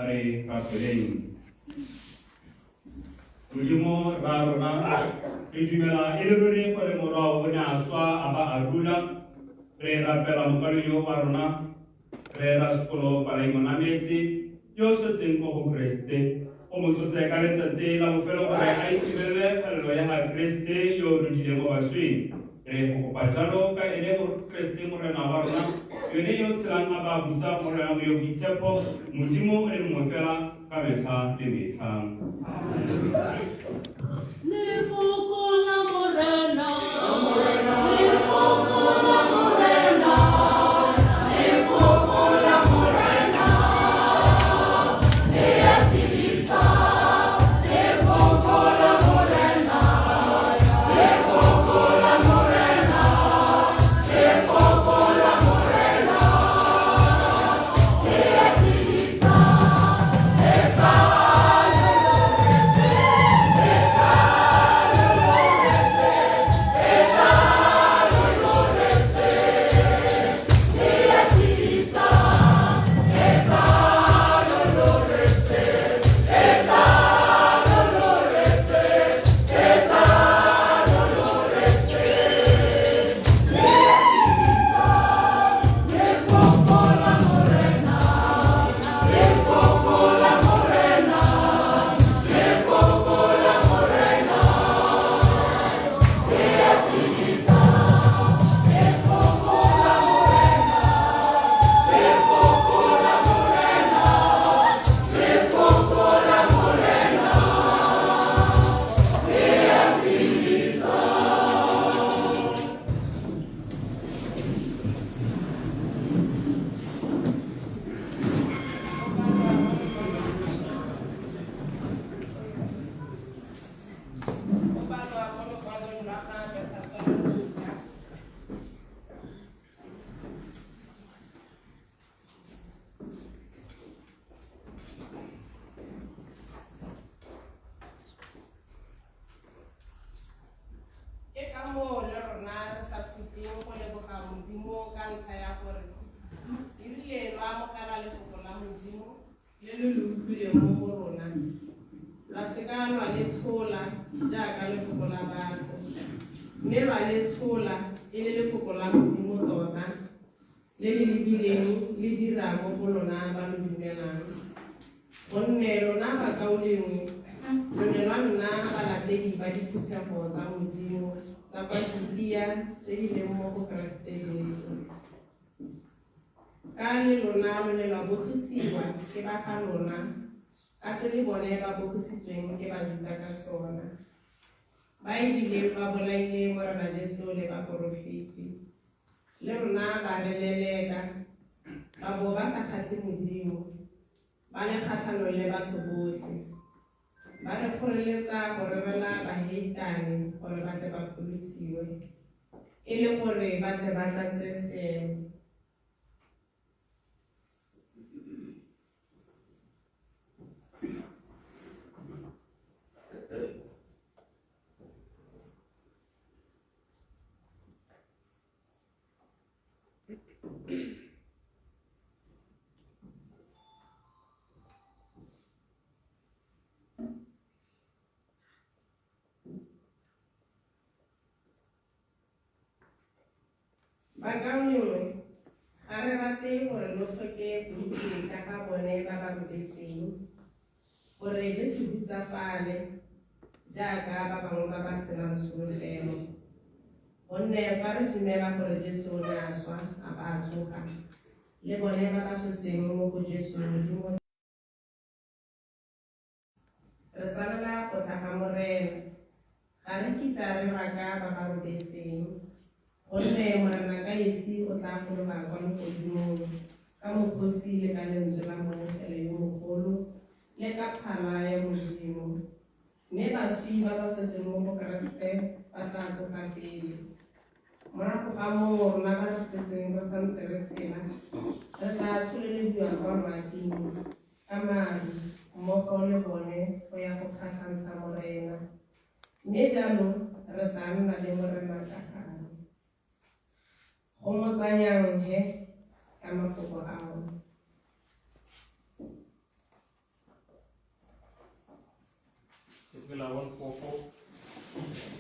A re rapeleng. Modimo rra rona, re dumela e le ruri gore morwao o ne a swa a ba a rula. Re rapela mokwalo yo wa rona, re ra sekolo Palai Monametse, yo o swetseng ko go Keresete. O mo tsose ka letsatsi la bofelo gore a itumelele kgalelo ya ga Keresete yo o rudileng mo baswing. Re go kopa jalo ka ene Keresete Morena wa rona, yone yo o tshelang a ba busa mo rena yo boitshepo, Modimo o le mongwe fela ka metlha le metlha. Lefoko la Morena. Lefoko la Morena. Lefoko la Morena. Le a tshedisa. Lefoko la Morena. Lefoko la Morena. Lefoko la Morena. Le a tshedisa. Le tla lo loretse. Le tla lo loretse. Le tla lo loretse. Le a tshedisa. Le tla lo loretse. Le tla lo loretse. Le tla lo loretse. Le a tshedisa. Lefoko la Morena. Lefoko la Morena. Lefoko la Morena. Le a tshedisa. Lefoko la Morena. Lefoko la Morena. Lefoko la Morena. Le a tshedisa. Go balwa mo lokwalong lwa ga Bethesalonika. Ke ka moo le rona re sa khutleng go leboga Modimo ka ntlha ya gore e rile lo amogela lefoko la Modimo le lo le utlwileng mo go rona, lwa se ka lwa le tshola jaaka lefoko la batho, mme lwa le tshola e le lefoko la Modimo tota, le le lebileng le dira mo go lona ba lo dumelang. Gonne lona bakaulengwe, lo ne lwa nna balatedi ba diphuthego tsa Modimo tsa kwa Judea tse di leng mo go Keresete Jesu. Ka le lona lo ne lwa bogisiwa ke ba ga lona, ka tse le bone ba bogisitsweng ke Bajuta ka tsona, ba e bileng ba bolaile Morena Jesu le baporofeti. Le rona ba re leleka, ba bo ba sa kgatlhe Modimo, ba le kgatlhanong le batho botlhe. Ba re kgoreletsa go rerela baheitane gore ba tle ba pholosiwe, e le gore ba tle ba tlatse seelo. Bakaulengwe, ga re rate gore lo tlhoke go itse ka ga bone ba ba robetseng, gore le se hutsafale jaaka ba bangwe ba ba senang tsholofelo. Gonne fa re dumela gore Jesu o ne a swa a ba a tsoga, le bone ba ba swetseng mo go Jesu Modimo Re tshwanela go tla ga Morena. Ga re kitla re raka ba ba robetseng, gonne Morena ka esi o tla fologa kwa legodimong ka mokgosi le ka lentswe la moengele yo mogolo le ka phala ya Modimo, mme baswi ba ba swetseng mo go Keresete ba tla tsoga pele. Morago ga moo rona ba re setseng re santse re tshela re tla tsholelediwa kwa loaping ka maru mmogo le bone go ya go kgatlhantsha Morena. Mme jalo re tla nna le Morena ka gale. Gomotsanyang he ka mafoko ao. Sefela 144.